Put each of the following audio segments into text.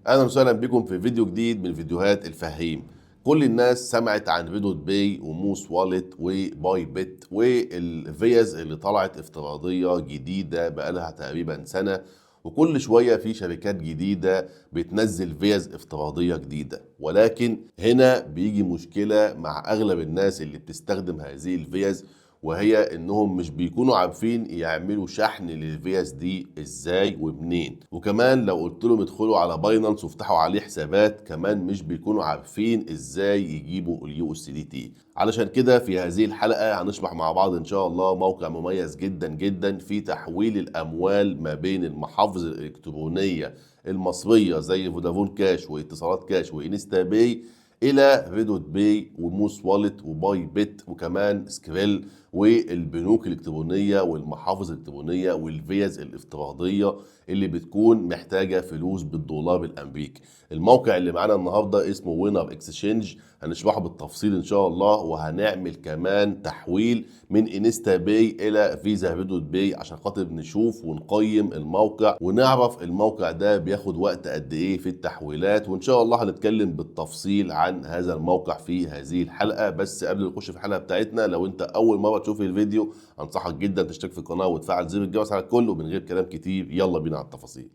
اهلا وسهلا بكم في فيديو جديد من فيديوهات الفهيم. كل الناس سمعت عن RedotPay و Moos Wallet و Bybit والفيز اللي طلعت افتراضية جديدة بقالها تقريبا سنة، وكل شوية في شركات جديدة بتنزل فيز افتراضية جديدة. ولكن هنا بيجي مشكلة مع اغلب الناس اللي بتستخدم هذه الفيز، وهي انهم مش بيكونوا عارفين يعملوا شحن للفيز دي ازاي ومنين. وكمان لو قلت لهم ادخلوا على Binance وافتحوا عليه حسابات، كمان مش بيكونوا عارفين ازاي يجيبوا ال USDT. علشان كده في هذه الحلقة هنشرح مع بعض ان شاء الله موقع مميز جدا جدا في تحويل الاموال ما بين المحافظ الالكترونية المصرية زي فودافون كاش واتصالات كاش و InstaPay الى RedotPay و Moos Wallet و Bybit وكمان Skrill والبنوك الالكترونية والمحافظ الالكترونية والفيز الافتراضية اللي بتكون محتاجه فلوس بالدولار الامريكي. الموقع اللي معانا النهارده اسمه Winner Exchange، هنشرحه بالتفصيل ان شاء الله، وهنعمل كمان تحويل من InstaPay الى فيزا RedotPay عشان خاطر نشوف ونقيم الموقع ونعرف الموقع ده بياخد وقت قد ايه في التحويلات. وان شاء الله هنتكلم بالتفصيل عن هذا الموقع في هذه الحلقة. بس قبل ما نخش في الحلقة بتاعتنا، لو انت اول مرة تشوف الفيديو انصحك جدا تشترك في القناة وتفعل زر الجرس على الكل. ومن غير كلام كتير يلا بينا على التفاصيل.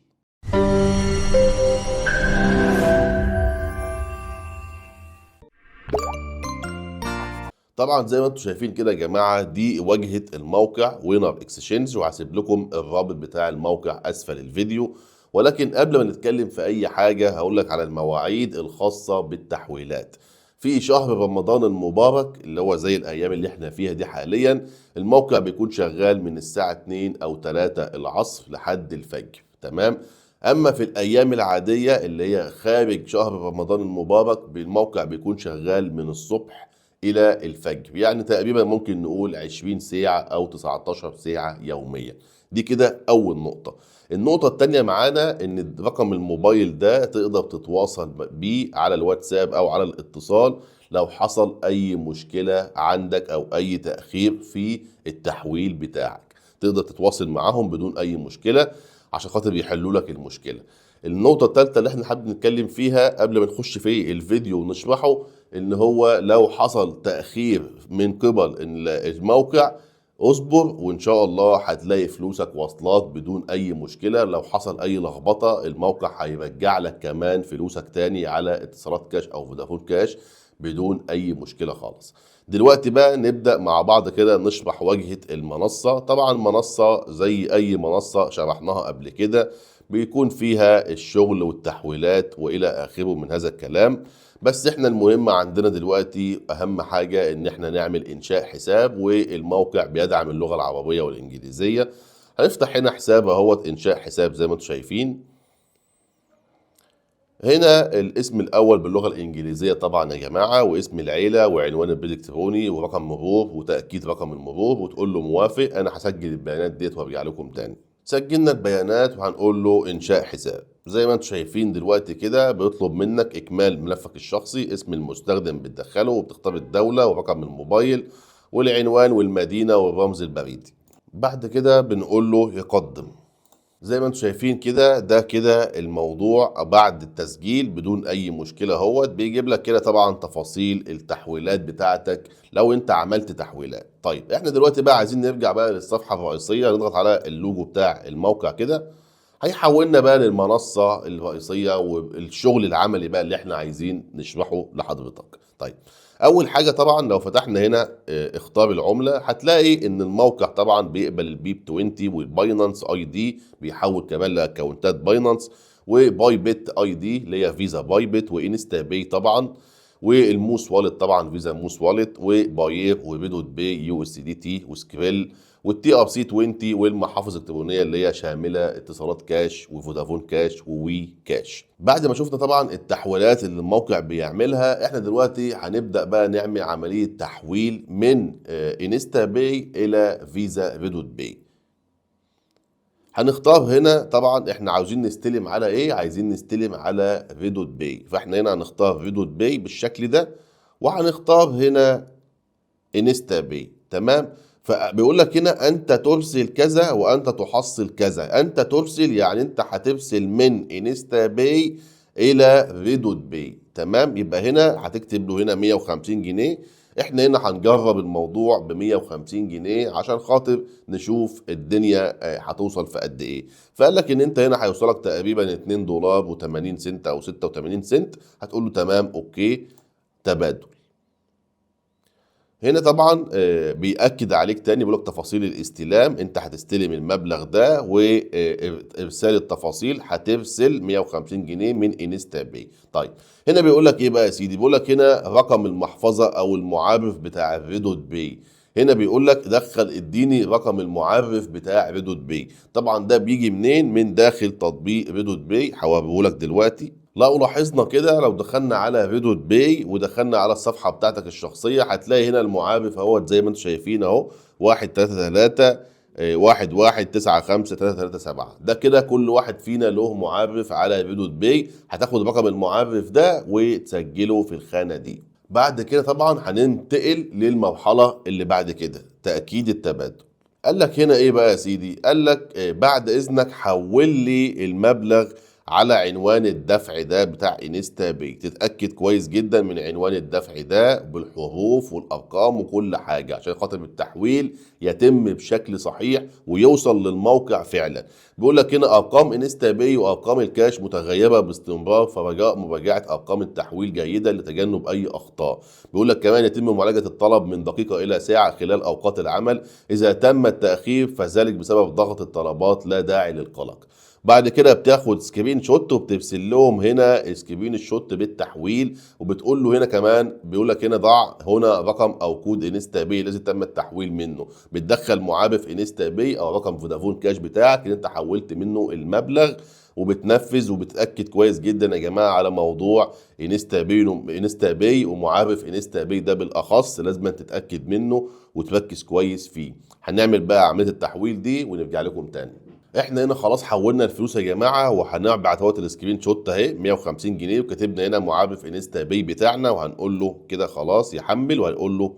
طبعا زي ما انتم شايفين كده يا جماعة، دي واجهه الموقع Winner Exchange، وهسيب لكم الرابط بتاع الموقع اسفل الفيديو. ولكن قبل ما نتكلم في اي حاجة هقول لك على المواعيد الخاصة بالتحويلات. في شهر رمضان المبارك اللي هو زي الايام اللي احنا فيها دي حاليا، الموقع بيكون شغال من الساعة 2 او 3 العصر لحد الفجر، تمام؟ اما في الايام العادية اللي هي خارج شهر رمضان المبارك، الموقع بيكون شغال من الصبح الى الفجر، يعني تقريبا ممكن نقول 20 ساعة او 19 ساعة يوميا. دي كده اول نقطة. النقطة التانية معانا ان رقم الموبايل ده تقدر تتواصل بيه على الواتساب او على الاتصال لو حصل اي مشكلة عندك او اي تأخير في التحويل بتاعك، تقدر تتواصل معاهم بدون اي مشكلة عشان خاطر يحلوا لك المشكلة. النقطة التالتة اللي احنا حابين نتكلم فيها قبل ما نخش في الفيديو ونشرحه، ان هو لو حصل تأخير من قبل الموقع اصبر وان شاء الله هتلاقي فلوسك واصلات بدون اي مشكلة. لو حصل اي لخبطة الموقع هيرجع لك كمان فلوسك تاني على اتصالات كاش او فودافون كاش بدون اي مشكلة خالص. دلوقتي بقى نبدأ مع بعض كده نشرح واجهة المنصة. طبعا منصة زي اي منصة شرحناها قبل كده بيكون فيها الشغل والتحويلات والى اخره من هذا الكلام، بس احنا المهم عندنا دلوقتي اهم حاجة ان احنا نعمل انشاء حساب، والموقع بيدعم اللغة العربية والانجليزية. هنفتح هنا حساب اهوت، انشاء حساب زي ما انتم شايفين. هنا الاسم الاول باللغة الانجليزية طبعا يا جماعة، واسم العيلة وعنوان البريد الالكتروني ورقم مرور وتأكيد رقم المرور، وتقول له موافق. انا هسجل البيانات ديت وارجع لكم تاني. سجلنا البيانات وهنقول له انشاء حساب. زي ما انتم شايفين دلوقتي كده بيطلب منك اكمال ملفك الشخصي، اسم المستخدم بتدخله وبتختار الدولة ورقم الموبايل والعنوان والمدينة والرمز البريدي. بعد كده بنقول له يقدم. زي ما انتم شايفين كده ده كده الموضوع بعد التسجيل بدون اي مشكلة اهوت. بيجيب لك كده طبعا تفاصيل التحويلات بتاعتك لو انت عملت تحويلات. طيب احنا دلوقتي بقى عايزين نرجع بقى للصفحة الرئيسية، نضغط على اللوجو بتاع الموقع كده هيحولنا بقى للمنصة الرئيسية والشغل العملي بقى اللي احنا عايزين نشرحه لحضرتك. طيب اول حاجة طبعا لو فتحنا هنا اختار العملة، هتلاقي ان الموقع طبعا بيقبل ال BEP 20 وال Binance ID، بيحول كمان لاكونتات Binance، و Bybit ID اللي هي فيزا Bybit، و InstaPay طبعا، وال Moos Wallet طبعا فيزا Moos Wallet، و Payeer و RedotPay USDT و Skrill وال TRC 20، والمحافظ الالكترونية اللي هي شاملة اتصالات كاش وفودافون كاش و WE Cash. بعد ما شفنا طبعا التحويلات اللي الموقع بيعملها، احنا دلوقتي هنبدا بقى نعمل عملية تحويل من InstaPay الى فيزا RedotPay. هنختار هنا طبعا احنا عاوزين نستلم على ايه؟ عايزين نستلم على RedotPay، فاحنا هنا هنختار RedotPay بالشكل ده، وهنختار هنا InstaPay، تمام؟ فبيقول لك هنا انت ترسل كذا وانت تحصل كذا. انت ترسل يعني انت هترسل من InstaPay الى RedotPay. تمام، يبقى هنا هتكتب له هنا 150 جنيه. احنا هنا هنجرب الموضوع ب 150 جنيه عشان خاطر نشوف الدنيا هتوصل في قد ايه. فقال لك ان انت هنا هيوصلك تقريبا 2 دولار و80 سنت او 86 سنت. هتقول له تمام okay تبادل. هنا طبعا بيأكد عليك تاني، بيقول لك تفاصيل الاستلام، انت هتستلم المبلغ ده وارسال التفاصيل هترسل 150 جنيه من InstaPay. طيب هنا بيقول لك ايه بقى يا سيدي؟ بيقول لك هنا رقم المحفظة او المعرف بتاع ال RedotPay. هنا بيقول لك دخل اديني رقم المعرف بتاع RedotPay. طبعا ده بيجي منين؟ من داخل تطبيق RedotPay، هوريه لك دلوقتي. لو لاحظنا كده لو دخلنا على RedotPay ودخلنا على الصفحة بتاعتك الشخصية هتلاقي هنا المعرف اهوت زي ما انتم شايفين اهو 1 3 3 1 1 9 5 3 3 7. ده كده كل واحد فينا له معرف على RedotPay. هتاخد رقم المعرف ده وتسجله في الخانة دي. بعد كده طبعا هننتقل للمرحلة اللي بعد كده، تأكيد التبادل. قال لك هنا ايه بقى يا سيدي؟ قال لك بعد اذنك حول لي المبلغ على عنوان الدفع ده بتاع InstaPay. تتأكد كويس جدا من عنوان الدفع ده بالحروف والارقام وكل حاجة عشان خاطر التحويل يتم بشكل صحيح ويوصل للموقع فعلا. بيقول لك هنا ارقام InstaPay وارقام الكاش متغيرة باستمرار، فرجاء مراجعة ارقام التحويل جيدا لتجنب اي اخطاء. بيقول لك كمان يتم معالجة الطلب من دقيقة الى ساعة خلال اوقات العمل، اذا تم التأخير فذلك بسبب ضغط الطلبات، لا داعي للقلق. بعد كده بتاخد screenshot وبترسل لهم هنا screenshot بالتحويل، وبتقول له هنا كمان بيقول لك هنا ضع هنا رقم او كود InstaPay الذي تم التحويل منه. بتدخل معرف InstaPay او رقم فودافون كاش بتاعك اللي انت حولت منه المبلغ، وبتنفذ وبتاكد كويس جدا يا جماعة على موضوع InstaPay ومعرف InstaPay ده بالاخص لازم تتاكد منه وتركز كويس فيه. هنعمل بقى عملية التحويل دي ونرجع لكم تاني. احنا هنا خلاص حولنا الفلوس يا جماعة، وهنبعت اهوت ال screenshot اهي 150 جنيه، وكتبنا هنا معرف InstaPay بتاعنا، وهنقول له كده خلاص يحمل، وهنقول له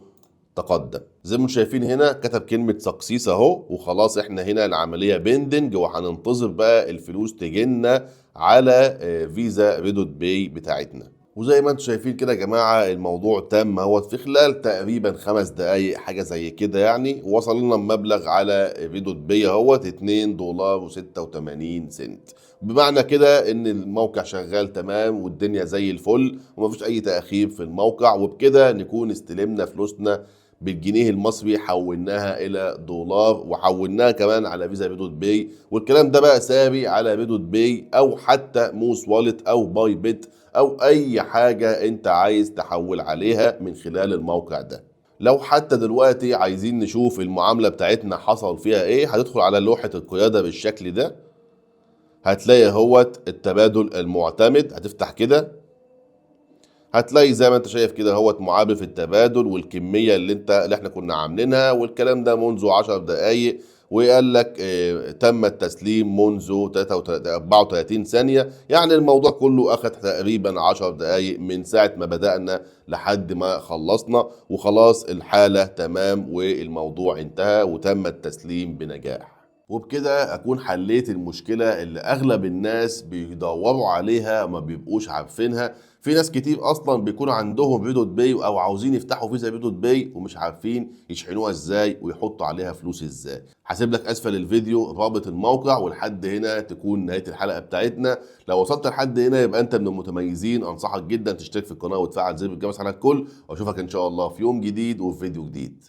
تقدم. زي ما انتم شايفين هنا كتب كلمة success اهو، وخلاص احنا هنا العملية pending، وهننتظر بقى الفلوس تجينا على فيزا RedotPay بتاعتنا. وزي ما انتم شايفين كده يا جماعة الموضوع تم اهوت في خلال تقريبا 5 دقايق حاجة زي كده يعني، وصل لنا المبلغ على RedotPay اهوت 2 دولار و86 سنت. بمعنى كده ان الموقع شغال تمام والدنيا زي الفل ومفيش اي تأخير في الموقع، وبكده نكون استلمنا فلوسنا بالجنيه المصري، حولناها الى دولار وحولناها كمان على فيزا RedotPay. والكلام ده بقى ساري على RedotPay او حتى Moos Wallet او Bybit او اي حاجة انت عايز تحول عليها من خلال الموقع ده. لو حتى دلوقتي عايزين نشوف المعاملة بتاعتنا حصل فيها ايه، هتدخل على لوحة القيادة بالشكل ده، هتلاقي اهوت التبادل المعتمد، هتفتح كده هتلاقي زي ما انت شايف كده اهوت معرف التبادل والكمية اللي احنا كنا عاملينها، والكلام ده منذ 10 دقايق، وقال لك تم التسليم منذ 34 ثانية. يعني الموضوع كله أخذ تقريبا 10 دقايق من ساعة ما بدأنا لحد ما خلصنا، وخلاص الحالة تمام والموضوع انتهى وتم التسليم بنجاح. وبكده أكون حليت المشكلة اللي أغلب الناس بيدوروا عليها وما بيبقوش عارفينها. في ناس كتير أصلا بيكون عندهم RedotPay أو عاوزين يفتحوا فيزا RedotPay ومش عارفين يشحنوها إزاي ويحطوا عليها فلوس إزاي. هسيب لك أسفل الفيديو رابط الموقع، ولحد هنا تكون نهاية الحلقة بتاعتنا. لو وصلت لحد هنا يبقى أنت من المتميزين، أنصحك جدا تشترك في القناة وتفعل زر الجرس على الكل، وأشوفك إن شاء الله في يوم جديد وفي فيديو جديد.